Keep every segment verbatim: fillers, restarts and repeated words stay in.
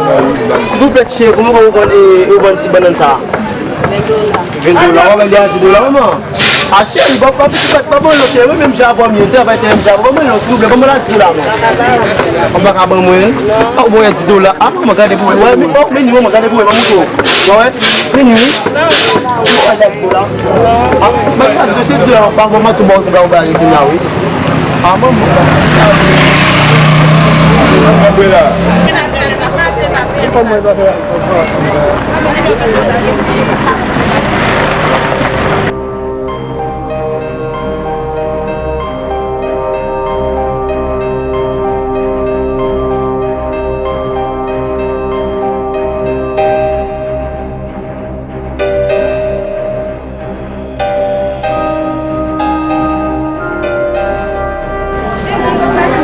Silvouplè, ti cheri, kòman w vann, e, ou vann ti bannann sa a? Ven dola. Ven dola, w ap vande a dis dola, manman. A cheri, pa, pa, pa, pa ban lòt cheri, mwen menm jan avè w m ye, m travay tè m jan avè w, ban mwen non, silvouplè, ban mwen la dis dola, non. Ou pa ka ban mwen? Non. Ou ban mwen dis dola. A, manman, gade pou wè. Wè, men, oh, men ni, manman, gade pou wè, ban mwen tou. Wè, men ni. Ou pa ka dis dola. A, mwen ka di ke se dis dola, pa ban mwen tou, ban mwen tou, ba ou ba li kounye a, wi. A, manman. Antre la. Kòman e pa fè?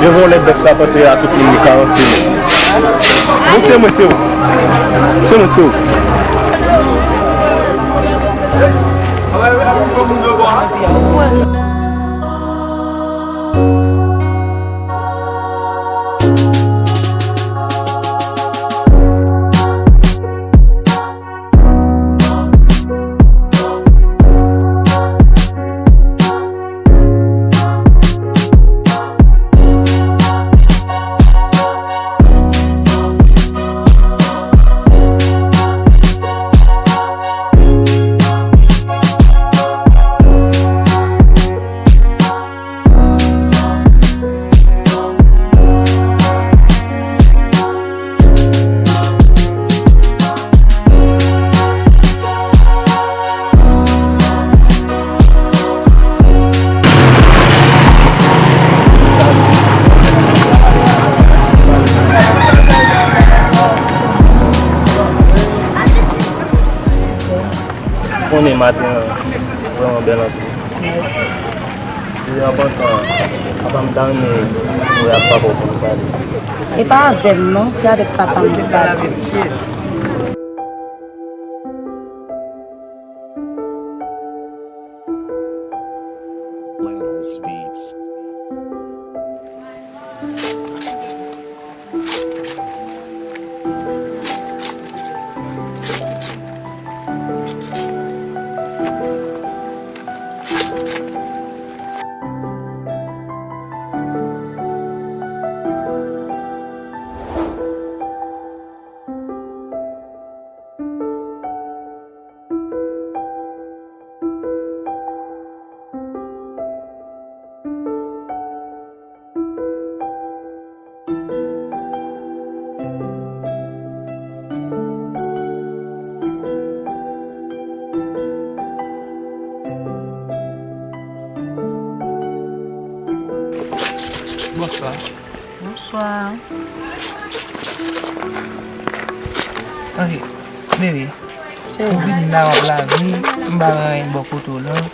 Yo vòlè bèf sa, panse a tout moun li ka ranse li. Bon, se mwen, se ou. Se mwen, se ou. Konnen maten an vrèman bèl anpil. Mèsi. Li an pansan, papa m ta renmen wè ak papa w pou nou pale. E pa avè m non, se avèk papa m pou pale. Bonswa. Bonswa. Ok, bebe. Cheri. Ou vin la w ap lave, m pa wè anyen bò kote w lan.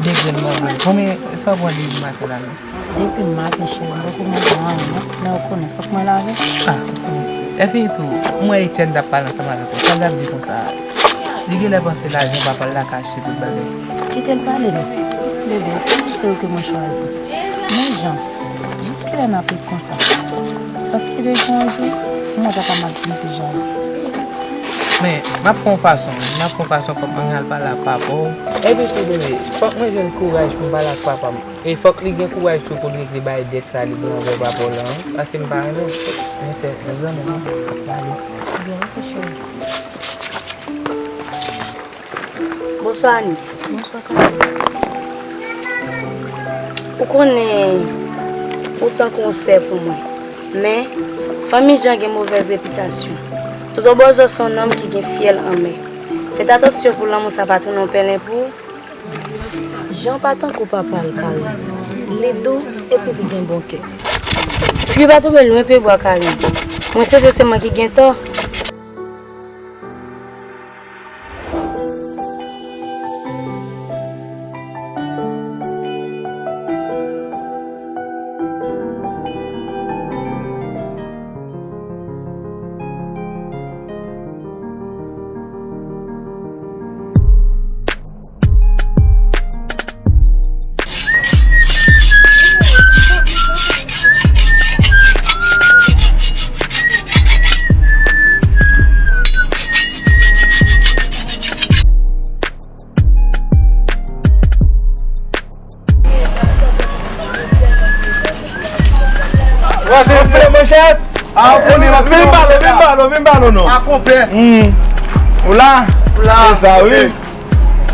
De grenn mango. Konbyen sa w pran depi maten la menm? Depi maten, cheri, m poko manje anyen non. Men ou konnen, fòk mwen lave. Ah, epi tou, m wè Etienne t ap pale ansanm avèk ou. Sa l t ap di konsa? Li genlè panse lajan papa l la ka achte tout bagay. Kite l pale non. Bebe, ou konnen se ou ke mwen chwazi. Men Jean, jiskilè n ap ret konsa? Paske depi yon jou, mwen papa m ap vin pi jalou. Men, m ap fè yon fason, m ap fè yon fason, fòk mwen al pale ak papa w. Epi tou, bebe, fòk mwen jwenn kouraj pou m pale ak papa m. E fòk li gen kouraj tou pou l regle bay dèt sa li gen anvè papa w lan, wi. Paske m pa renmen l. Men se zanmi m, pale. Byen, ok, cheri. Bonswa, Ani. Bonswa, Karen. Ou konnen, ou tankou yon sè pou mwen. Men, fanmi Jean gen movèz repitasyon. Tonton Bòzò se yon nonm ki gen fyèl anmè. Fèt atansyon pou lanmou sa pa tounen yon pèlen pou ou. Jean pa tankou papa l, Karen. Li dou epi li gen bon kè. Pye pa tonbe lwen pye bwa, Karen. Mwen se vre se mwen ki gen tò. Vin ba nou non. A konpè. Hmm. Ou la? Ou la. Se sa, wi.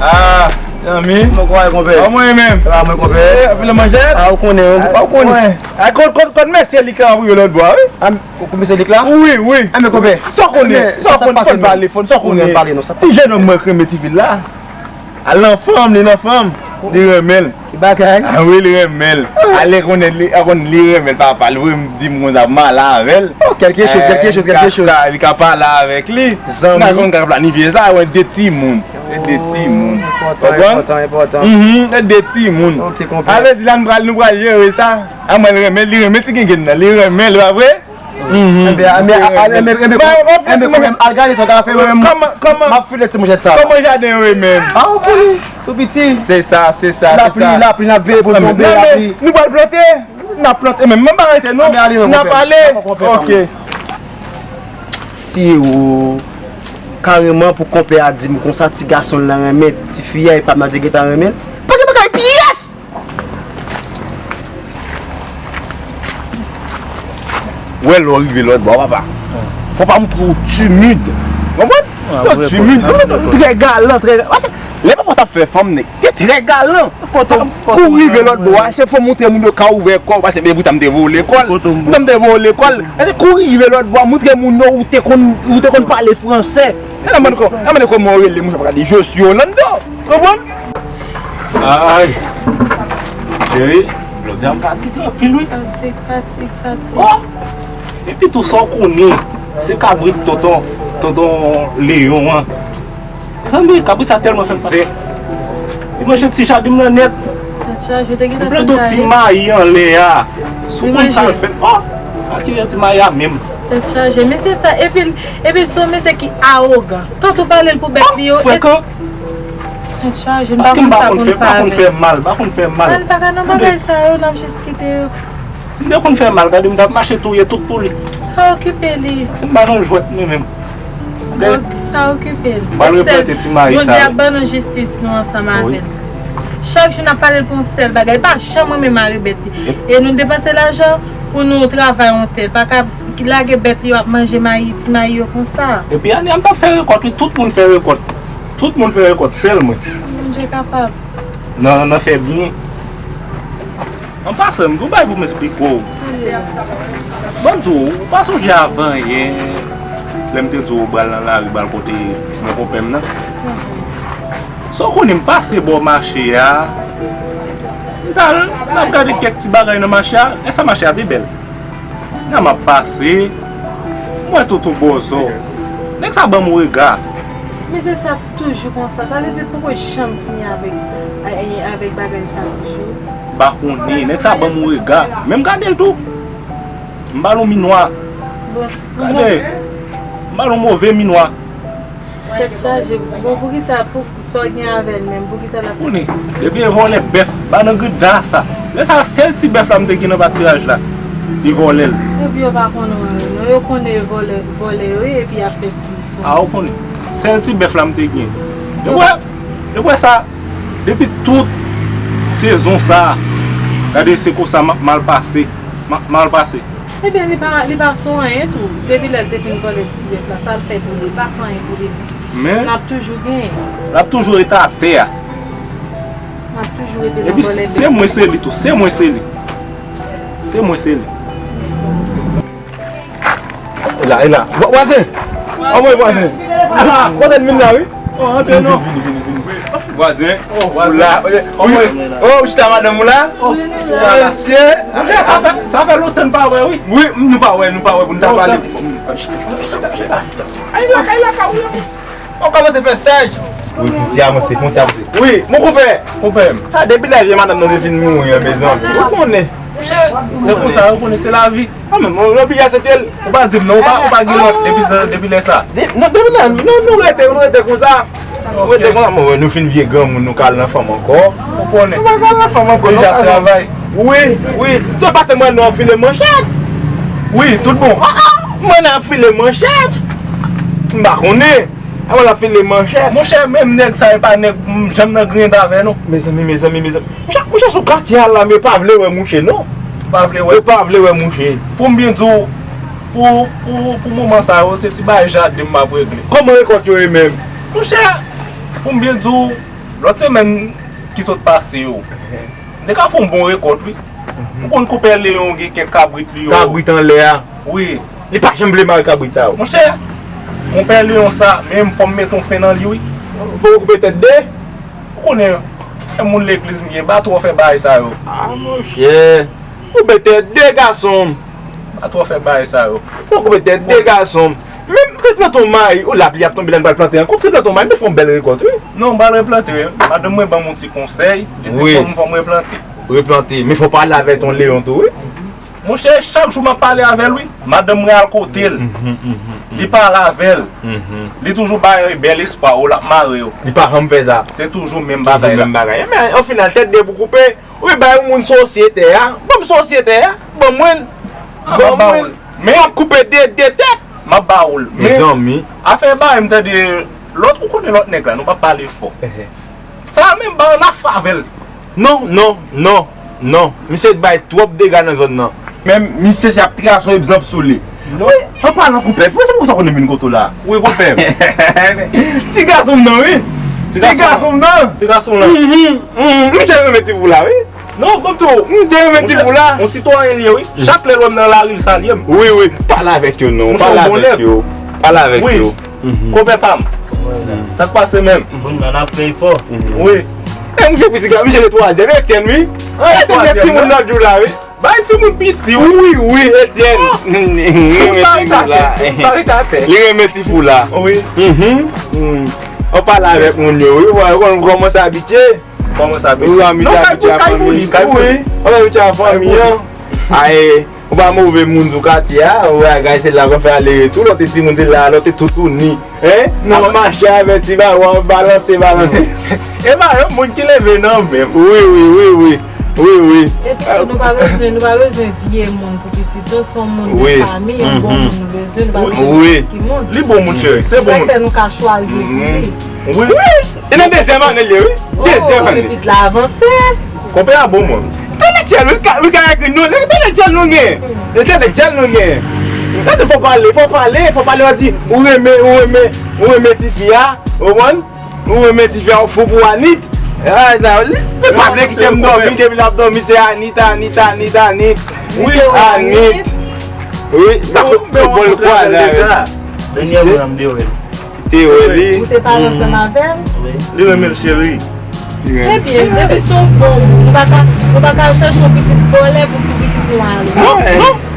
Ah, zanmi. Mwen konpè. Kòman e menm? Sa va, mwen konpè. Eh, anpil manjèt? Ah, ou konnen, ou konnen. A, kot, kot, kot mesye li ka rive lòt bò, wi. Ah, ou mesye li la? Wi, wi. Ah, men konpè. Sa w konnen? Sa w konnen? Fò n pale, fò n konnen. Ti jennonm mwen k renmen ti fi la. Al nan fanm, li nan fanm. Li renmen l. Ki bagay? Ah wi, li renmen l. Ah. Ale konnen li, a konn li renmen l papa l, wi, m di m konsa, m ale avè l. Oh, quelque chose, quelque chose, quelque chose. Li ka pale avèk li. Zanmi. M pa konn ka planifye sa, wè, de timoun. E de timoun. Enpòtan, enpòtan, enpòtan. Mhm, e de timoun. Ok, konpè. A vle di la, nou pral, nou pral jere sa. A mwen, li renmen, li renmen ti gengenn nan, li renmen l, pa vre? Mhm. Enben, enben, enben, enben, enben, kòman, al gade sa w ka fè, mwen menm, m ap file ti mouchèt sa. Kòman jaden yo ye menm? Ah, ou konnen, tou piti. Se sa, se sa, se sa. Lapli, lapli, n ap veye pou l tonbe, lapli. Nou pral plante, n ap plante, men m pa rete non. N ap ale. Ok. Si ou kareman pou konpè a di m konsa, ti gason l lan renmen ti fi a, epi m te gentan renmen l. Pa gen bagay pyès! Wè, lè w rive lòt bò, papa. Fò pa moutre w timid. Konprann? Lè w timid, trè galan, trè galan. Paske lè papa w t ap fè fanm, nèg te trè galan. Kou rive lòt bò a, se fò moutre moun yo ka ouvè kò w, paske men boutan m te voye w lekòl. Boutan m te voye w lekòl. Paske kou rive lòt bò a, moutre moun yo ou te konn, ou te konn pale fransè. E nan mande kò, nan mande kòman w rele, moun sa pa ka di, "Je suis Orlando." Konprann? Ay. Cheri, jodi a m fatige anpil, wi. Fatig, fatig, fatig. Oh! Epi tou sa w konnen, se kabrit tonton, tonton Leyon an. Mezanmi, kabrit sa tèlman fè m pase. Li manje ti jaden m nan nèt. Tèt chaje, te gentan fin taye. Li plante yon ti mayi anlè a. Si w konn sa l fè. Oh! Ak yon ti mayi a menm. Tèt chaje. Men se sa, epi, epi se yon mesye ki awogan. Tanto pale l pou bèt li yo. Frekan. Tèt chaje, m pa konn sa pou n fè avè l. Pa konn fè mal, pa konn fè mal. Ann pa ka nan bagay sa yo, n ap jis kite yo. Si m te konn fè mal, gade m t ap mache touye tout pou li. Pa okipe li. Si m pa nan jwèt mwen menm. Bon, pa okipe l. M al replante ti mayi sa. Bondye ap ban nou jistis nou ansanm avè l. Chak jou n ap pale l pou yon sèl bagay. Li pa janm renmen mare bèt li. E nou depanse lajan pou nou travay yon tèl. Pa ka lage bèt li yo ap manje mayi, ti mayi yo konsa. Epi ane a m t ap fè rekòt wi, tout moun fè rekòt. Tout moun fè rekòt, sèl mwen. Bondye kapab. Nan, nan fè byen. An pasan, m gen yon bagay pou m esplike w. Ban m di w, ou pa sonje avan yè, lè m te di w ou pral nan lari, pral kote mwen konpè m nan? Sa w konnen, m pase bò mache a, m t al, m t ap gade kèk ti bagay nan mache a, lè sa mache a te bèl. Nan m ap pase, m wè Toto Bòzò. Nèg sa ban m rega. Men se sa toujou konsa. Sa vle di l poko janm fini avèk, a- e- avèk bagay sa toujou. M pa konnen. Nèg sa ban m rega. Men m gade l tou. M ba l yon mi nwa. Bon, s- Gade. M ba l yon move mi nwa. Tèt chaje. Bon, poukisa, pou, sa w gen avè l menm? Poukisa l ap Konnen, depi e vòlè bèf, ba nan grida sa. Lè sa a, sèl ti bèf la m te gen nan patiraj la, li vòlè l. Epi yo pa konnen w non, yo konnen vòlè, vòlè yo ye, epi y ap fè stil sou. A, ou konnen, sèl ti bèf la m te gen. Epi wè, epi wè sa, depi tout sezon sa, gade se konsa m ap mal pase, m ap mal pase. Ebyen, li pa, li pa sou anyen tou. Depi lè l te fin vòlè ti bèf la, sa l fè pou li, li pa fè anyen pou li. Men, l ap toujou genyen. L ap toujou rete atè a. L ap toujou rete nan vòlè bèf. Epi se mwen, se li tou. Se mwen, se li. Se mwen, se li. E la, e la. Vwa-, vwazen! Anmwey, vwazen! Ah, vwazen vin la, wi. Oh, antre non. Vini, vini, vini, vini. Vwazen, ou la. Wi. Oh, ou chita madanm ou la? Mesye. Monchè, sa fè, sa fè lontan n pa wè, wi. Wi, nou pa wè, nou pa wè pou n ta pale. Ay la, ay la, ka ou la. Ou kòmanse fè staj. Wi, fon ti avanse, fon ti avanse. Wi, mon konpè. Konpè m. Ah, depi lè vye madanm nan te fin mouri an, mezanmi. Ou konnen. Monchè, se konsa, ou konnen, se lavi. Ah, men, mwen oblije aksepte l. Ou pa di m non, ou pa, ou pa gen lòt depi, depi lè sa. De-, non, depi lè, non, nou rete, nou rete konsa. Nou rete konsa. Mwen, nou fin vye granmoun, nou ka al nan fanm ankò. Ou konnen. Nou pa ka al nan fanm ankò, nou pa travay. Wi, wi. Tout pase mwen nou ap file manchèt. Wi, tout bon. Ah, ah, mwen ap file manchèt. M pa konnen. Avan l ap file manchèt. Monchè, menm nèg sa, e pa nèg m janm nan griyen avè, non. Mezanmi, mezanmi, mezanmi. Monchè, monchè, sou katye a la, men yo pa vle wè mouche, non. Pa vle wè. Yo pa vle wè mouche. Pou m byen di w, Pou, pou, pou moman sa yo, se ti bagay jaden m ap regle. Kòman rekòt yo ye menm? Monchè, pou m byen di w, lòt semèn ki sot pase yo, m te ka fè yon bon rekòt, wi. Ou konn Konpè Leyon gen kèk kabrit li yo. Kabrit anlè a. Wi. Li pa janm vle mare kabrit sa yo. Monchè, Konpè Leyon sa, menm fò m mete yon fen nan li, wi. Ou koupe tèt de? Ou konnen, se moun legliz m ye, m pa twò fè bagay sa yo. A, monchè. Ou bete de gason. Pa twò fè bagay sa yo. Ou bete de gason. Menm te plante yon mayi, ou lapli ap tonbe la, n pral plante ankò. Te plante yon mayi, m te fè yon bèl rekòt, wi. Non, m pral replante, wi. Madanm mwen ban m yon ti konsèy, li di fò m, fò m replante. Replante, men fò pale avè ton Leyon tou, wi. Monchè, chak jou m ap pale avè l, wi. Madanm mwen al kote l. Li pale avè l. Li toujou bay bèl espwa, ou l ap mare yo. Li pa janm fè sa. Se toujou menm bagay la. Toujou menm bagay. Men, o final, tèt de pou koupe. Ou vle bay yon moun sosyete a? Ban m sosyete a. Ban mwen l. Ban mwen l. Men m ap koupe de, de tèt. M ap ba ou l. Mezanmi. Afè bagay, m tande lòt, ou konnen lòt nèg la, nou p ap pale fò. Sa a menm, ba ann afè avè l. Non, non, non, non. Misye bay twòp dega nan zòn nan. Men misye se ap trase yon egzanp sou li. Wi, an palan konpè, pou sa, pou sa konnen vin kote w la. Wi, konpè. Ti gason m nan, wi. Ti gason m nan. Ti gason m nan. Mhm, mhm. M te renmen ti pou la, wi. Non, bon, tou. M te renmen ti pou la. Yon sitwayen li ye, wi. Chak lè l wè m nan lari, l salye m. Wi, wi. Pale avèk yo, non. Pale avèk yo. Pale avèk yo. Konpè pa m. Sa k pase menm? Bon, n ap fè efò. Wi. E misye piti, misye se twazyèm, Etienne, wi. Etienne gen timoun lòt jou la, wi. Bay timoun piti, wi. Wi, wi, Etienne. Li renmen ti pou la. Wi. Mhm. Ou pale avèk moun yo, wi. Ou konn kòmanse abitye. Kòmanse abitye. Wi, abitye a fanmi. Wi. Ou abitye a fanmi an. Ay, ou pa move moun sou katye a. Ou wè, gay, se la konn fè ale retou. Lòt timoun se la, lòt toutouni. Hein? Ap mache avè ti bawo, ap balanse, balanse. E pa yon moun ki leve nan menm. Wi, wi, wi, wi. Wi, wi. Epi nou pa bezwen, nou pa bezwen vye moun pou pitit nou, se yon moun de fanmi, yon bon moun nou bezwen, nou pa bezwen nenpòt ki moun. Li bon moun, cheri, se bon moun. Se sa k fè nou ka chwazi pou li. Wi. Wi. E nan dezyèm ane l ye, wi. Dezyèm ane. Epi l avanse. Konpè a bon moun. Entèlektyèl, wi, ka, wi, ka ekri nou. Entèlektyèl nou gen. Entèlektyèl nou gen. Gade, fò pale, fò pale, fò pale, w di, ou renmen, ou renmen, ou renmen tifi a, ou konprann? Ou renmen tifi a, ou fou pou Anit. Ah, sa, li, li pa vle kite m dòmi, depi l ap dòmi, se Anit, Anit, Anit, Anit. Wi, Anit. Wi, sa, bon, l kwa, dayè. Dènyè mwa, m te wè l. Te wè li. Ou te pale ansanm avè l? Wi. Li renmen l, cheri. Ebyen, depi se yon bon moun, nou pa ka, nou pa ka al chèche yon pitit vòlè pou, pou pitit nou ale. Non, non.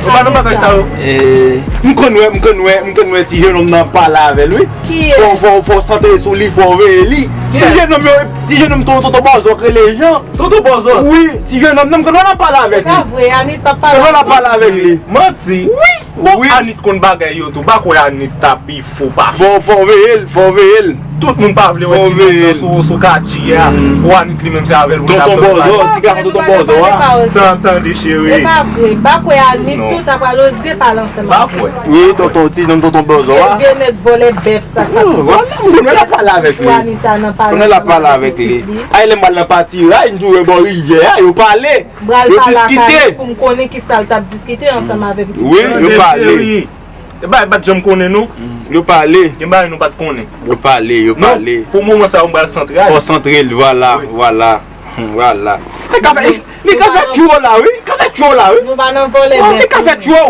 Nou pa nan bagay sa yo. Eh, m konn wè, m konn wè, m konn wè ti jenòm nan pale avè l, wi. Kiyès? Fò, fò, fò w santre sou li, fò w veye li. Ti jenòm yo, ti jenòm ton, tonton Bòzò k rele Jan. Tonton Bòzò? Wi, ti jenòm nan, m konn wè l ap pale avèk li. Se pa vre, Anit p ap pale avèk li. Manti. Wi. Bon, Anit konn bagay yo tou. Ba kwè Anit ta pi fou pase. Fò, fò w veye l, fò w veye l. Tout moun pa vle wè timoun nan sou, sou katye a. Pou Anit li menm se avè l pou l ta pale. Tonton Bòzò, ti gason tonton Bòzò a. Tan, tande cheri. E pa vre. Ba kwè Anit tou ta pral oze pale ansanm avè l. Ba kwè. Wi, tonton, ti nonm tonton Bòzò a. E vye nèg vòlè bèf sa k ap di. Vòlè, m konnen l ap pale avèk li. Pou Anita nan pale ansanm avèk pitit li. Ay, lè m pral nan pati ray, m tou wè bò rivyè a, yo pale. M pral pale ak Anit pou m konnen kisa l t ap diskite ansanm avè pitit li. Wi, yo pale. E bagay pa t janm konnen, non. Yo pale. Gen bagay nou pa t konnen. Yo pale, yo pale. Non, pou moman sa yo, m pral santre a. Fò santre l, vwala, vwala. Vwala. Li ka fè, li ka fè tchwo la, wi. Li ka fè tchwo la, wi. Nou pa nan vòlè bèf. Li ka fè tchwo.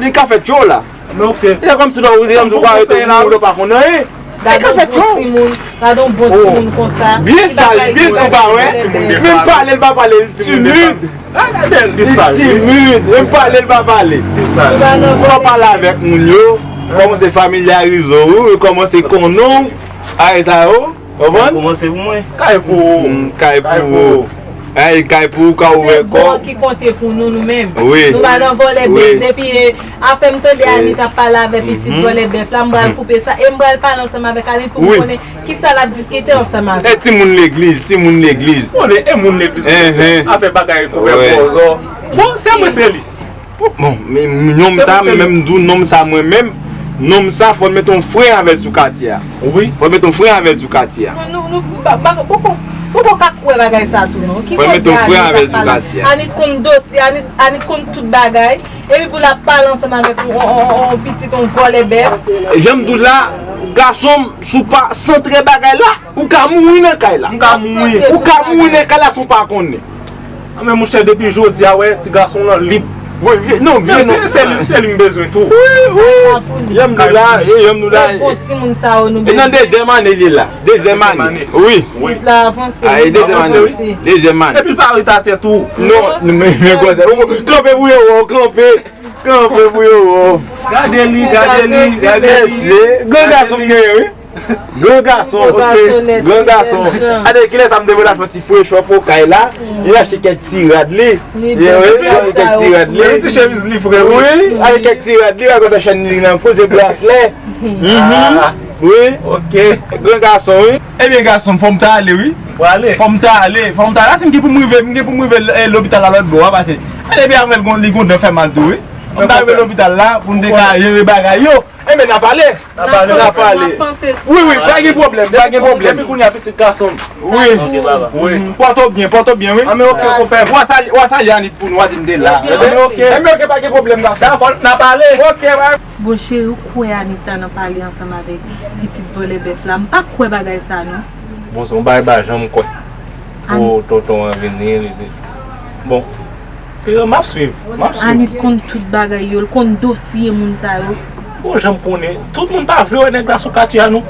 Li ka fè tchwo la. Men ok. Se kòmsi nou, se kòmsi nou pa rete moun, nou pa konn anyen. Li ka fè tchwo. Gade yon bon timoun konsa. Byen sal, byen konsa, wè. Menm pale, l pa pale, li timid. Li timid, menm pale, l pa pale. Fò pale avèk moun yo, kòmanse familyarize w, kòmanse konnen w, bagay sa yo, konprann? Kòmanse pou mwen. Kay pou ou. Kay pou ou. Ay, kay pou ou, ka ouvè kò. Se bon ki konte pou nou, nou menm. Wi. Nou pa nan vòlè bèf. Depi, eh, afè m tande Anit ap pale avè pitit vòlè bèf la, m pral koupe sa, e m pral pale ansanm avèk Anit pou m konnen kisa l ap diskite ansanm avè l. E timoun legliz, timoun legliz. Konnen, e moun legliz, afè bagay konpè Bòzò. Bon, se mwen, se li. Bon, men nonm sa, menm di w nonm sa mwen menm, nonm sa fò n mete yon fren avè l sou katye a. Wi. Fò n mete yon fren avè l sou katye a. Nou, nou, nou, ba, ba, poko, Ou poko ka kwè bagay sa tou non. Ki koze Anit ap pale? Anit konn dosye, Anit, Anit konn tout bagay. Epi pou l ap pale ansanm avèk yon, yon, yon, yon pitit, yon vòlè bèf. Jan m di w la, gason m, si w pa santre bagay la, ou ka mouri nan kay la. M ka mouri. Ou ka mouri nan kay la si w pa konnen. An men monchè, depi jodi a, wè, ti gason lan lib. Wi, vye, non, vye, non. Se, se li, se li m bezwen tou. Wi, wi. Jan m di w la, e jan m di w la. Bon timoun sa yo nou bezwen. E nan dezyèm ane li la. Dezyèm ane. Wi. Met la avanse. A, e dezyèm ane. Dezyèm ane. Epi l pa ret atè tou. Non, men, men konsa. Kanpe pou yo wè w, kanpe. Kanpe pou yo wè w. Gade li, gade li, gade li. Gran gason m genyen, wi. Gran gason, ok. Gran gason. Gade, kilè sa m te voye l achte yon ti fresh up okay la. Li achte kèk ti rad li. Li achte kèk ti rad li. Ti chemiz li fre, wi. Wi, achte kèk ti rad li, wè konsa chèn li nan kou, se braslè. Mhm. Wi. Ok. Gran gason, wi. Ebyen, gason, fò m ta ale, wi. Fò m ta ale, fò m ta ale. Ase m gen pou m rive, m gen pou m rive, eh, lopital la lòt bò a, pase. Men depi avè l gon, li gon dan fè mal tou, wi. Fò m ta rive lopital la, pou m te ka jere bagay yo. Enben, n a pale. N a pale, n a pale. Wi, wi, pa gen pwoblèm, pa gen pwoblèm. Depi kounye a, pitit gason m. Wi. Ok, baba. Wi. Pòte w byen, pòte w byen, wi. Anben, ok, konpè. W a salye, w a salye Anit pou nou, w a di m te la. Anben, ok. Anben, ok, pa gen pwoblèm, gason. Dakò, n a pale. Ok, bye. Bon, cheri, ou kwè Anita nan pale ansanm avèk pitit vòlè bèf la? M pa kwè bagay sa, non. Bon, se yon bagay m pa janm kwè. Pou tonton an vini, li di. Bon, Piran, m ap swiv, m ap swiv. Anit konn tout bagay yo, l konn dosye moun sa yo. Bon, jan m konnen, tout moun pa vle wè nèg la sou katye a, non.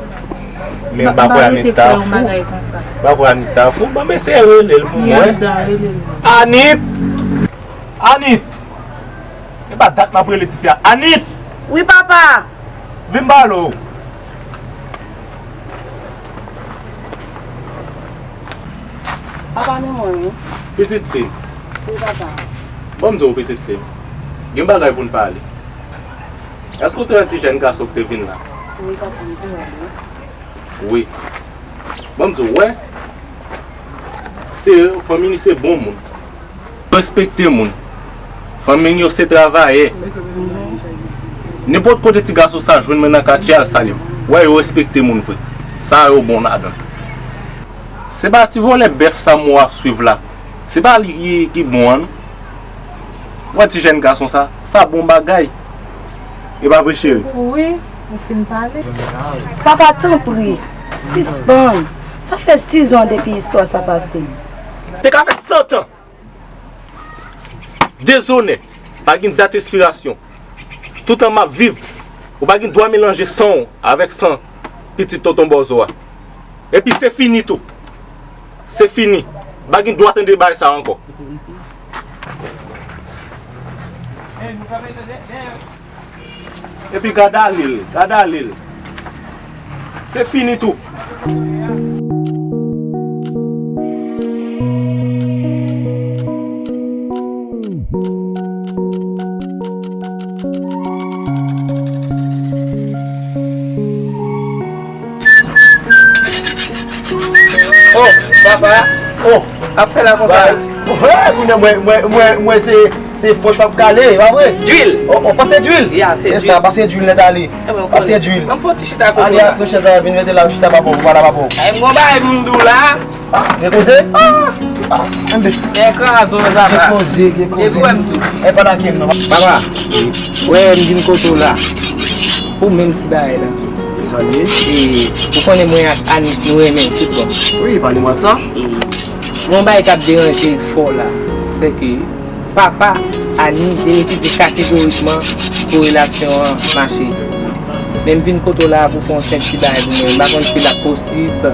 Men m pa kwè Anit ta fou. M pa kwè Anit ta fou. Ban m eseye rele l pou m wè. Anit! Anit! E pa dat m ap rele tifi a. Anit! Wi, papa! Vin m pale w. Papa, men mwen, wi. Pitit fi. Wi, papa. Ban m di w, pitit fi. Gen bagay pou n pale. Èske w te wè ti jèn gason ki te vin la? Wi, papa, m te wè l, wi. Wi. Ban m di w, wè. Se, fanmi li se bon moun. Respekte moun. Fanmi l yo se travayè. Nenpòt kote ti gason sa jwenn mwen nan katye a, l salye m. Wè, yo respekte moun vre. Sa yo bon ladan. Se pa ti vòlè bèf sa m wè w ap swiv la. Se pa li ki, ki bon an, non. Wè ti jèn gason sa, sa bon bagay. E pa vre, cheri? Wi, ou fin pale. Papa, tanpri, sispann. Sa fè dizan depi istwa sa pase. Te ka fè santan. Dezonè, pa gen dat espirasyon. Toutan m ap viv, ou pa gen dwa melanje san w avèk san pitit tonton Bòzo a. Epi se fini tou. Se fini. M pa gen dwa tande bagay sa a ankò. Epi gad ale l, gad ale l. Se fini tou. Oh, papa. Oh, ap fè la konsa. Kounye a mwen, mwen, mwen, mwen se, se fòch w ap kale, pa vre? Dwil. Oh, oh, pase dwil. Ya, se dwil. E sa, pase dwil nèt ale. Pase dwil. Ann fè yon ti chita kote la. Ale, apre chèz la, vin mete la, chita pa bò, pa la pa bò. Ay, m gon bagay pou m di w la. Ah, gen koze? Ah, ah, enben. Gen krazon, papa. Gen koze, gen koze. Gen pwoblèm tou. E pa nan kem non. Papa, wè, m vin kote w la. Pou menm ti bagay la. Sa l ye? E, ou konnen mwen ak Anit nou renmen tout bon. Wi, pale mwa de sa. E, yon bagay k ap deranje l fò la, se ke papa Ani te refize kategorikman pou relasyon an mache. Men m vin kote w la pou fè yon senp ti bagay pou mwen. M pa konn si l ap posib.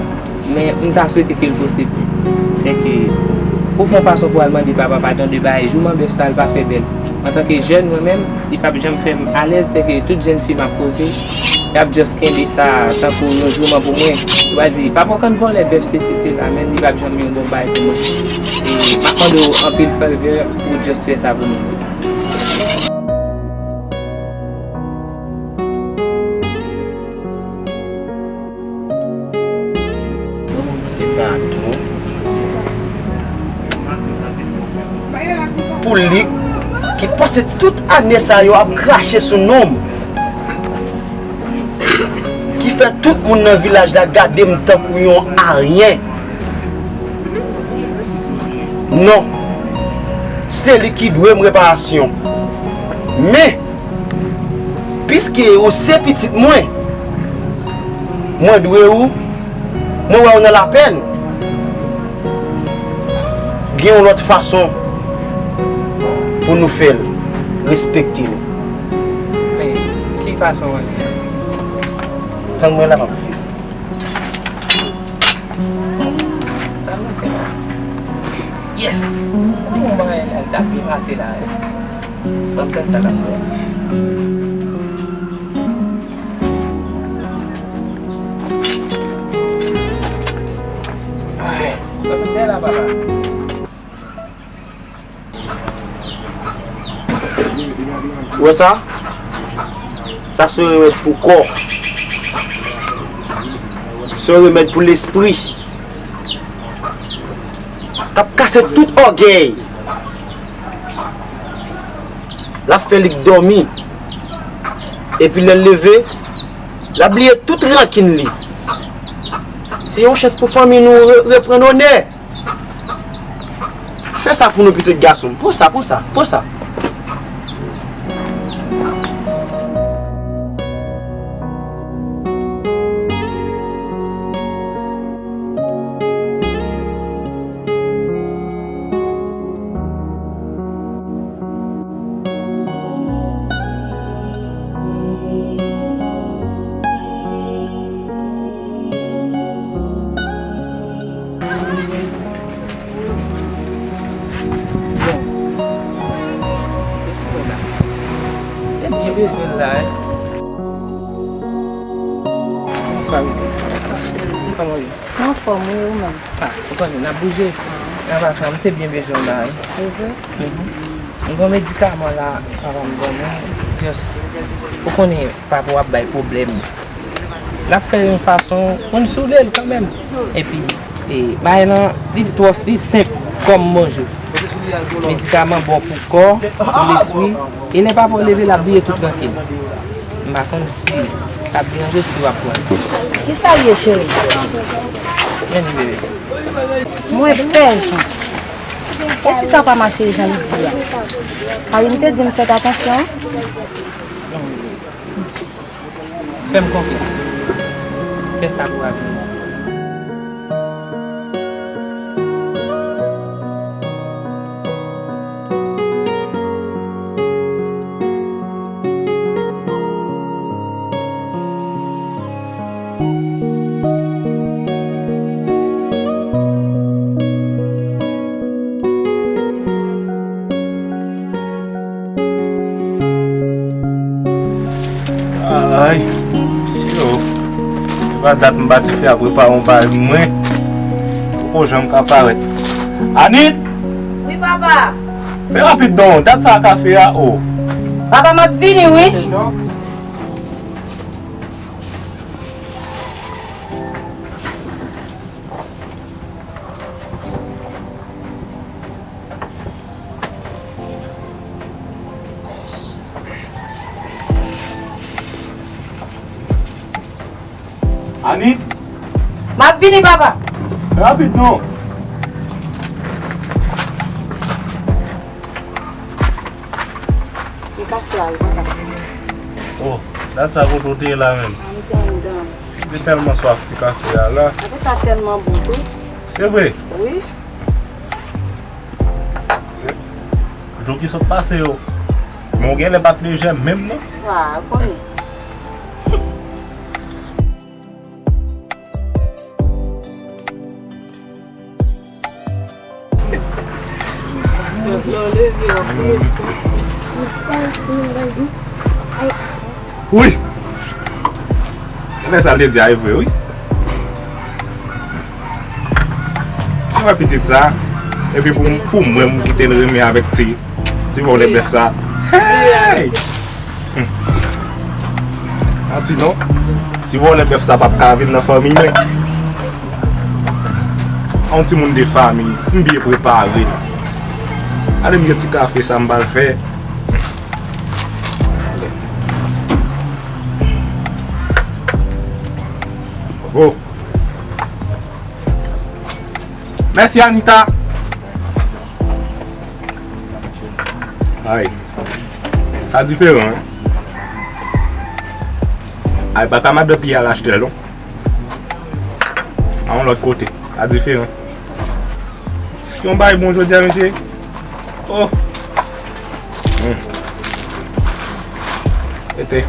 Men m ta swete ke l posib. Se ke, pou fè yon fason pou al mande papa padon de bagay jouman bèf sa, l pa fè bèl. Antanke jèn, mwen menm, li p ap janm fè m alèz, se ke tout jèn fi m ap koze, y ap just kenbe sa tankou yon jouman pou mwen. Yo va di, "Papa w konn vòlè bèf, sesi, sela," men li p ap janm yon bon bagay pou mwen. E m ap mande w anpil favè pou w just fè sa pou mwen. Padon. Pou li ki pase tout ane sa yo ap krache sou non m, ki fè tout moun nan vilaj la gade m tankou yon aryen. Non. Se li ki dwe m reparasyon. Men, piske ou se pitit mwen, mwen dwe ou, mwen wè ou nan lapèn. Gen yon lòt fason pou nou fè l respekte nou. Men, ki fason w wè l ye? Tann mwen la, m ap vini. Sa nou fè la? Yes! Kòman bagay la, l ta byen pase la, wi. Ban m tann sa l ap fè. Ay, sa se la, papa. Ou wè sa? Sa se yon remèd pou kò. Se yon remèd pou lespri. K ap kase tout ògèy. L ap fè li dòmi. Epi lè l leve, l ap bliye tout rankin li. Se yon chans pou fanmi nou re-, reprann onè. Fè sa pou nou, pitit gason m. Pran sa, pran sa, pran sa. Bon. Te byen bezwen l la, wi. Bonswa, Mimi. Bonswa, cheri. Kòman w ye? Mwen anfòm, wi, ou menm? Ah, ou konnen, n ap bouje. Nan pa sa, m te byen bezwen w la, wi. Se vre? Mhm. M gen yon medikaman la, papa m ban mwen. Just, ou konnen, papa w ap bay pwoblèm. N ap fè yon fason pou n soule l kanmenm. Epi, e, bagay lan, li twò, li senp kòm manje. Medikaman bon pou kò, pou lespri. E lè papa w leve, l ap bliye tout rankin. M pa konn si l ap deranje w si w ap pran l. Kisa l ye, cheri? Men li, bebe. Mwen pè jan. E si sa pa mache jan li di a? Karim te di m fèt atansyon. Fè m konfyans. Fè sa pou avni. Ay, mesye o. Se pa dat m pati fè a prepare yon bagay mwen. Poko janm ka parèt. Anit! Wi, papa. Fè rapid non, dat sa a ka fè a, o. Papa, m ap vini, wi. Anit! M ap vini, papa! Rapid non! Li ka fè a, li pa ka. Oh, dat sa kote w te ye la menm? A, m te anndan. M te tèlman swaf ti kafe a la. Kafe sa tèlman bon tou. Se vre? Wi. Se jou ki sot pase yo. Men w genlè pa t lejè menm non. Wa, ou konnen. Wi! Genlè sa l te di a e vre, wi. Se vre pitit sa, epi pou, pou mwen, m kite l renmen avèk ti, ti vòlè bèf sa. Hey! Hmm. Manti non. Ti vòlè bèf sa p ap ka vin nan fanmi mwen. Yon timoun de fanmi, m byen prepare l. Gade m gen ti kafe sa m pral fè. Oh. Mèsi, Anita. Ay, sa diferan, wi. Ay, pa ta madan piya l achte l, non. A yon lòt kote, sa diferan. Yon bay bon jodi a, mesye. Oh. Hmm. Ete.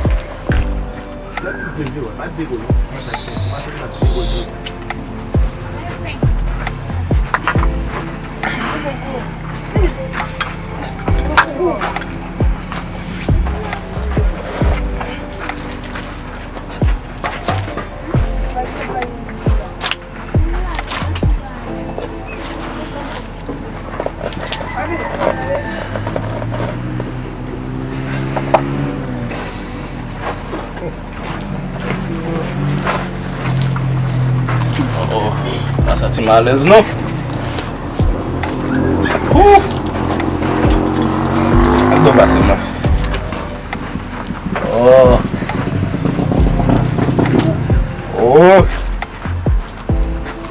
Oh, oh. Pa santi m alèz, non. Huh. Ak do pase m nan. Oh. Oh.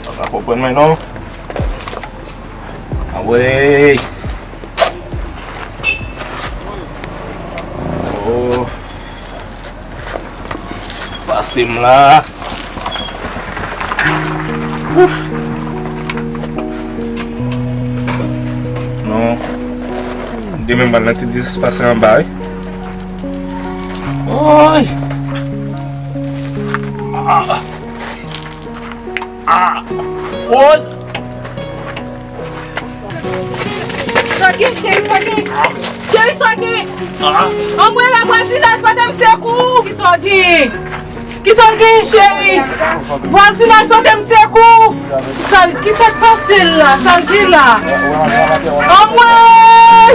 Ou pa konprann mwen, non. Anmwey. Oh. Pase m la. Ouf. Non. Demen m pral nan ti dezespas anba, wi. Oy. Ah. Ah. Oy. Sa gen, cheri, sa gen? Cheri, sa gen? Ah. Anmwey, la vwazinaj pote m sekou. Kisa w gen? Kisa w gen, cheri? Vwazinaj pote m sekou. Sa, kisa k pase la? Sa l gen la? Anmwey!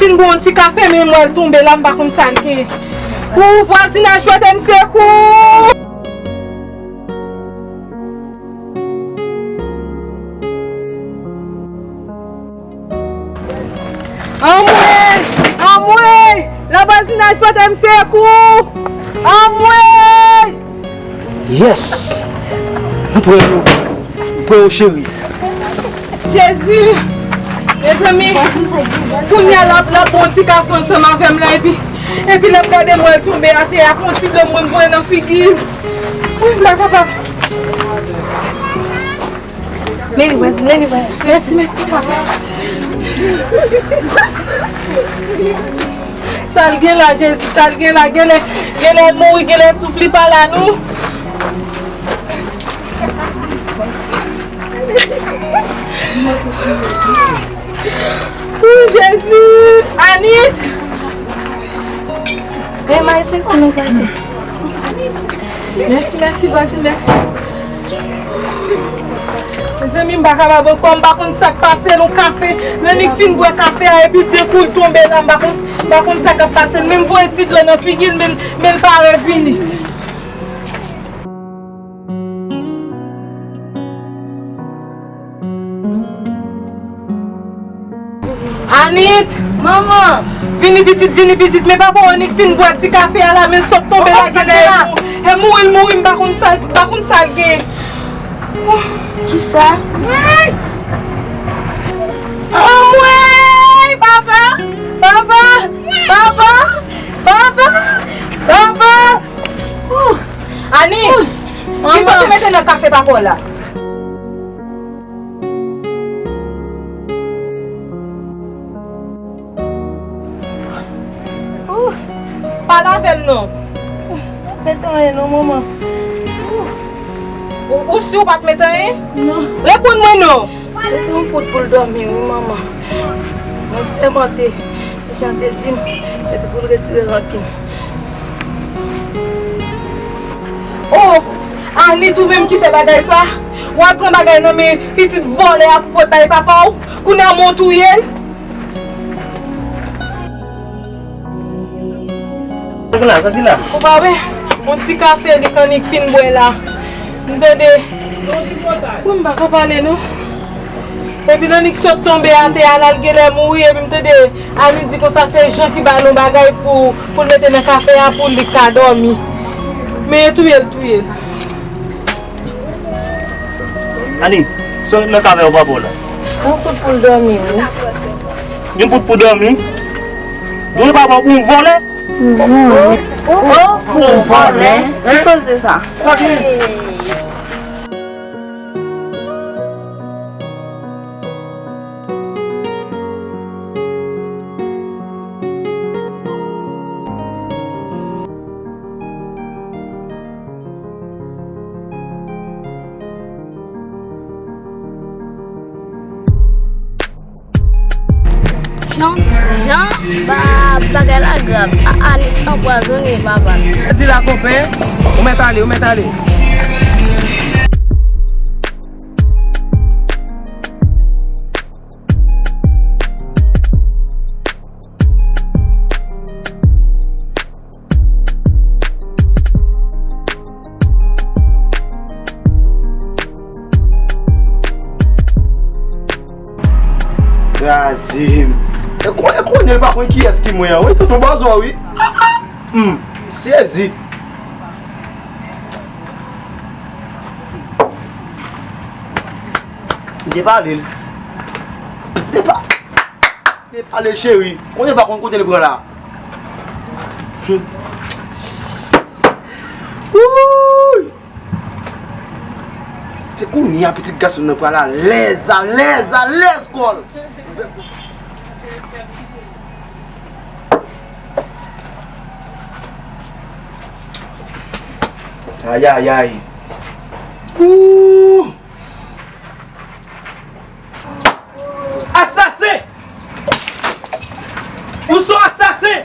Fin bwè yon ti kafe, men m wè l tonbe la, m pa konn sa l gen. Ou vwazinaj pote m sekou! Anmwey! Anmwey! Lavwazinaj pote m sekou! Anmwey! Yes! M prè yo. M prè yo, cheri. Jezi! Mezanmi! Kounye a l ap, l ap bon ti kafe ansanm avè m la, epi, epi l ap gade m wè l tonbe atè a, pran ti dlo mwen voye nan figi l. Wi, m pa kapab. Men li vwazin, men li vwazin. Mèsi, mèsi, papa. Sa l gen la, Jezi, sa l gen la, genlè, genlè l mouri, genlè souf li pa la, non. Ou, Jezi, Anit. Hey, may senti nou vwazin. Mèsi, mèsi, vwazin, mèsi. Mezanmi, m pa kapab ankò, m pa konn sa k pase l, yon kafe. Lè nèg fin bwè kafe a, epi de kou l tonbe la, m pa konn, m pa konn sa k ap pase l. Men m voye ti dlo nan figi l, men, men l pa revini. Anit! Manman! Vini pitit, vini pitit, men papa w annik fin bwè ti kafe a la, men sot tonbe la, genlè e mouri, e mouri, m pa konn sa, m pa konn sa l gen. Kisa? Anmwey! Papa! Papa! Papa! Papa! Papa! Ani! Kisa w te mete nan kafe papa w la? Ooh, pale avè m non. Mete anyen non, manman. Ooh. Ou, ou si w pa t mete anyen? Non. Reponn mwen non. Se te yon poud pou l dòmi, wi, manman. Mwen sèmante, jan te di m, se te pou l retire rankin. Oh! Anit, ou menm ki fè bagay sa? W al pran bagay nan men pitit vòlè a pou pot bay papa w? Kounye a mwen w touye l? Tranquila, tranquila. Ou pa wè? Yon ti kafe li k annik fin bwè la. M tande. Wi, m pa ka pale non. Epi Lanik sot tonbe atè a, l al genlè mouri, epi m tande Ani di konsa se Jan ki ba l yon bagay pou, pou l mete nan kafe a pou li ka dòmi. Men touye l, touye l. Ani, sa w met nan kafe a, papa w la? Yon kout pou l dòmi, wi. Yon kout pou dòmi? Dwe papa w pou yon vòlè? Yon vòlè. Oh, pou yon vòlè? Ki koze sa? Non, Jan, ba, bagay la grav. A, Ani anpwazonnen papa l. Di la, konpè, ou mèt ale, ou mèt ale. Kraze m. E ko-, e konnen l pa konn kiyès ki mwen an, wi, tonton Bazò, wi. Ah, ah. Hmm, m sezi. M te pale l. M te pa-, m te pale l, cheri. Konnen pa konn kote l pran la. Wouy! Se kounye a pitit gason nan pral alèz, alèz, alèz kò l. Ayayay. Ooh! Asasen! Ou se yon asasen!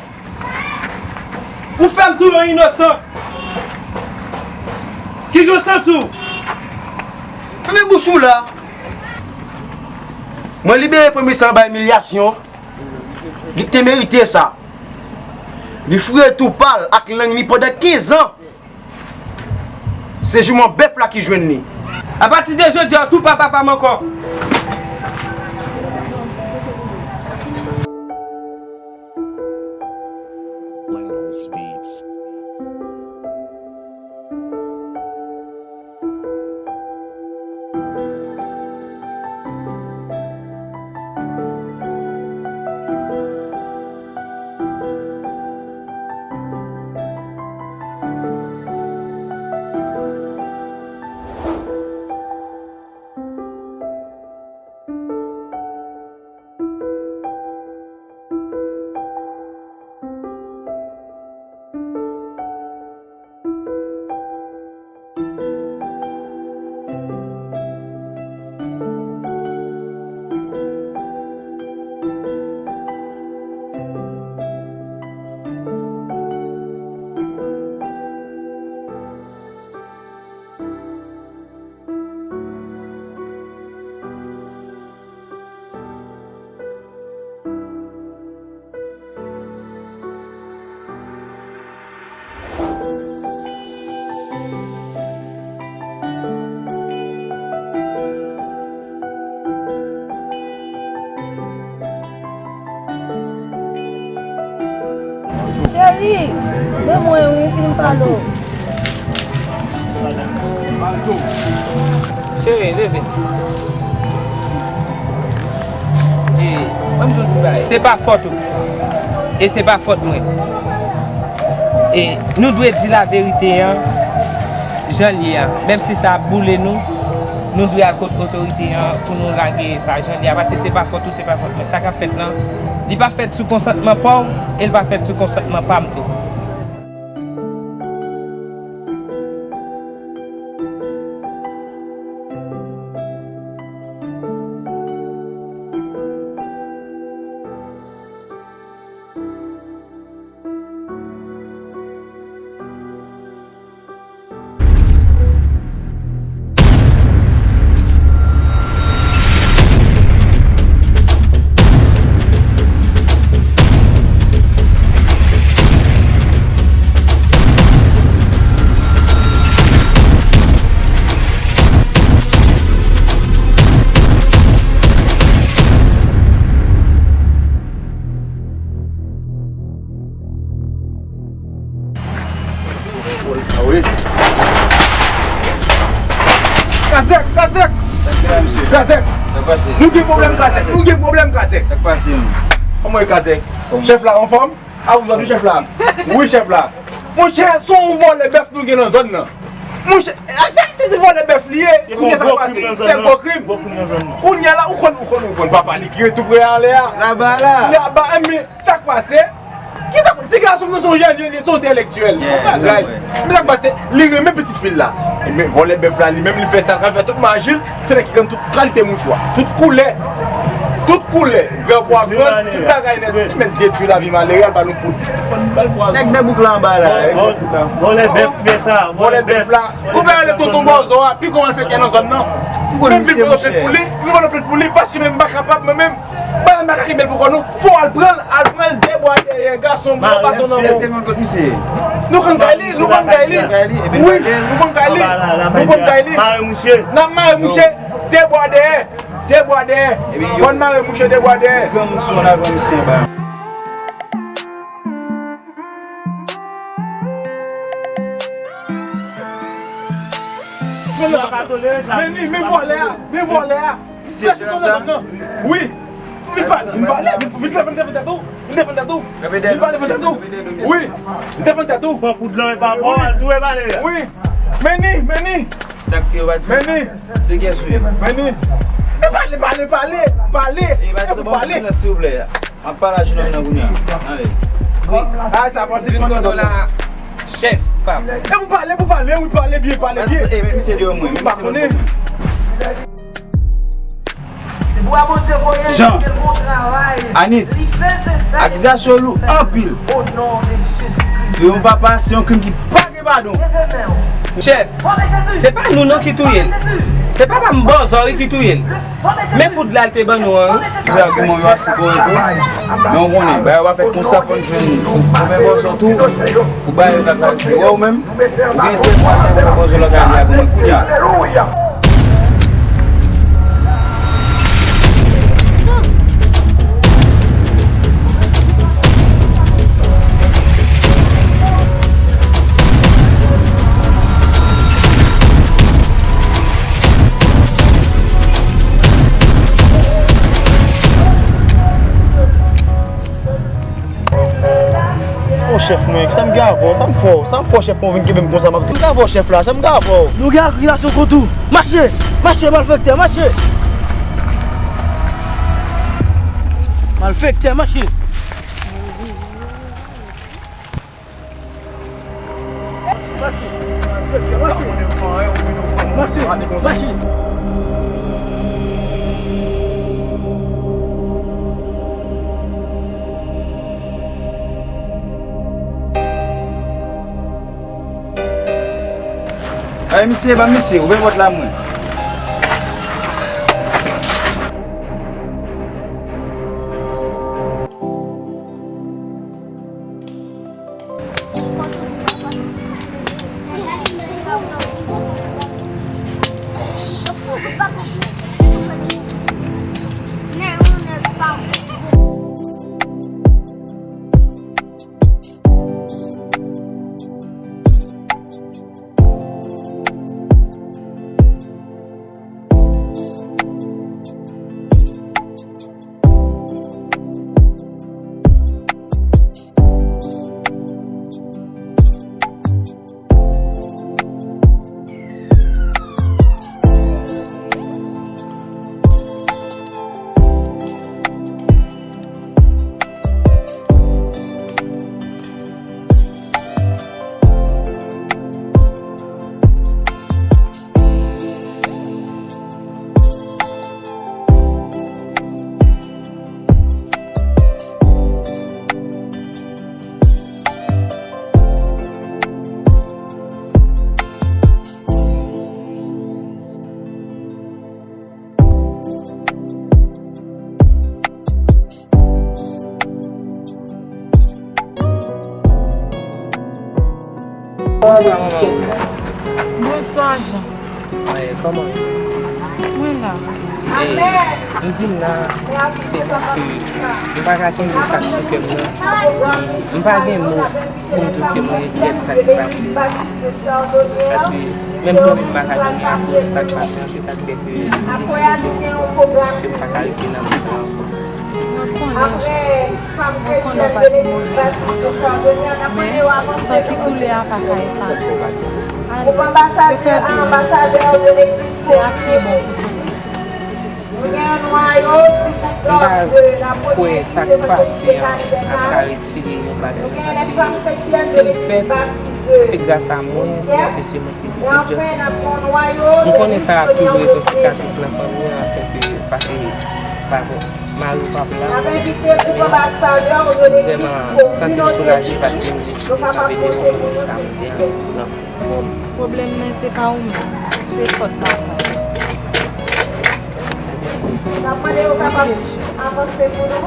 Ou fè m touye yon inosan! Kijan w santi w? Fèmen bouch ou la! Mwen libere fanmi sa anba imilyasyon. Li te merite sa. Li foure twoupa l ak lang li pandan kenz an. Se jouman bèf la ki jwenn li. Apati de jodi a, ou tou pa papa m ankò. Cheri, men mwen wi, fin pale w. Cheri, leve. E, ban m di w ti bagay. Se pa fòt ou. E se pa fòt mwen. E nou dwe di laverite an jan l ye a. Menm si sa ap boule nou, nou dwe al kot otorite an pou nou lage sa jan l ye a. Paske se pa fòt ou, se pa fòt mwen. Sa k ap fèt lan, li pa fèt sou konsantman pa w, e l pa fèt sou konsantman pa m tou. Ah wi. Kazèk, Kazèk! Kazèk! Nou gen pwoblèm, Kazèk! Nou gen pwoblèm, Kazèk! Kòman e, Kazèk? Chèf la anfòm? A, ou jwenn chèf la? Wi, chèf la. Monchè, se yon vòlè bèf nou gen nan zòn nan. Monchè, a, chèf te di vòlè bèf li ye. Kounye a sa k pase? Fè gwo krim. Kounye a la, ou konn, ou konn, ou konn papa li ki ret tou pre anlè a. Laba la. Laba, men sa k pase? Kisa, ti gason mwen se yon jèn, li se yon entèlektyèl. Men sa k pase? Li renmen pitit fi l la. Men vòlè bèf la, li menm, li fè sa, l fè tout maji l. Se nèg ki konn tout kalite mouchwa, tout koulè, tout koulè, vè pwa frans, tout bagay nèt. Men l detwi lavi malere, al ba nou poud. Nèg nan bouk la anba la. Vòlè bèf fè sa, vòlè bèf la. Ou pa rele tonton Bòzò a, pi kòman l fè kè nan zòn nan? Menm li pa nan plent pou li, li pa nan plent pou li, paske menm m pa kapab, mwen menm, bagay m pa ka kenbe l pou kò nou. Fò al pran l, al pran l, debwa dèyè, gason, pran baton nan men w. Nou konn kay li, nou konn kay li. Wi, nou konn kay li. Nou konn kay li. N ap mare mouche. Debwa dèyè, debwa dèyè. Fò n mare mouche debwa dèyè. Granmoun sou, n al pran misye anba. Men li, men vòlè a, men vòlè a. Misye, se nan zòn nan. Wi. Vin pale, vin pale, vin, vin defann, defann tèt ou. Vin defann tèt ou. Vin pale, defann tèt ou. Wi. Vin defann tèt ou. Pran poud lan, e pa bon, al tou e pale. Wi. Men li, men li. Sa k yo pa di. Men li. Se kiyès ou ye? Men li. E pale, pale, pale, pale. E pa di, bon, silans, silvouplè. M ap pale a jenòm nan kounye a. Ale. Wi. A, sa pase. Vin kote w la, chèf, pa. E pou pale, pou pale, wi, pale byen, pale byen. E, men misye deyò mwen, men misye deyò mwen. Jan, Anit, akizasyon lou anpil. Pou yon papa, se yon krim ki pa gen padon. Chèf, se pa nou non ki touye l. Se papa m Bòzò wi ki touye l. Men poud la l te ban nou an wi. Ti agiman yo ase kòrèk wi. Men w konnen, bagay yo pa fèt konsa, fò n jwenn kòmè Bòzò tou. Pou bagay yo ka kalkile. Wè w menm? Ou gen tèt pral nan pwopozisyon lakay li a pou mwen kounye a. O chèf mwen, sa m gen avè w? Sa m fè w? Sa m fè w, chèf mwen, w vin kenbe m konsa? M ap di, sa m gen avè w, chèf la? Sa m gen avè w? Nou gen akizasyon kont ou. Mache! Mache, malfektè, mache! Malfektè, mache! Mache, mache, mache. Ay, misye, ban misye, ouvè pòt la, mwen. Bonswa, Jan. Mwen E, m vin la, se paske m pa ka kenbe sa k sou kè m nan. M pa gen mo pou m di w ke m regrèt sa ki pase. Paske menm dòmi m pa ka dòmi akoz sa k pase an, se sa k fè ke m deside fè yon chwa ke m pa ka rete nan moman an ankò. Mwen konnen, mwen konnen w pa te move. Men, san ki koule a pa ka efase. Ann, yo fè pou nou. Se ak pi bon pou nou. M pa kwè sa k pase an ap ka retire yon bagay, paske si l fèt, se gras a mwen, se paske se mwen ki di just. M konnen sa ap toujou ret yon sikatris nan fanmi an, se ke paske pa bon, mari w p ap la, men m vrèman santi m soulaje paske m deside kanpe devan fanmi sa mwen te anvi di non. Pwoblèm nan se pa ou menm, se fòt papa w. N ap mande yo kapab avanse pou nou.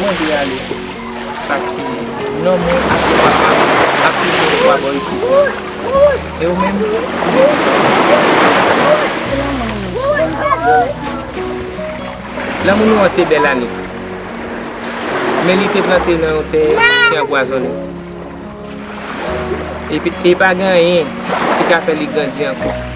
Mwen vle ale, paske nonm mwen ak papa m ap toujou nan bò isit. E ou menm? Lanmou nou an te bèl, Anik, men li te plante nan yon tè ki anpwazonnen. Epi, e pa gen anyen ki ka fè li grandi ankò.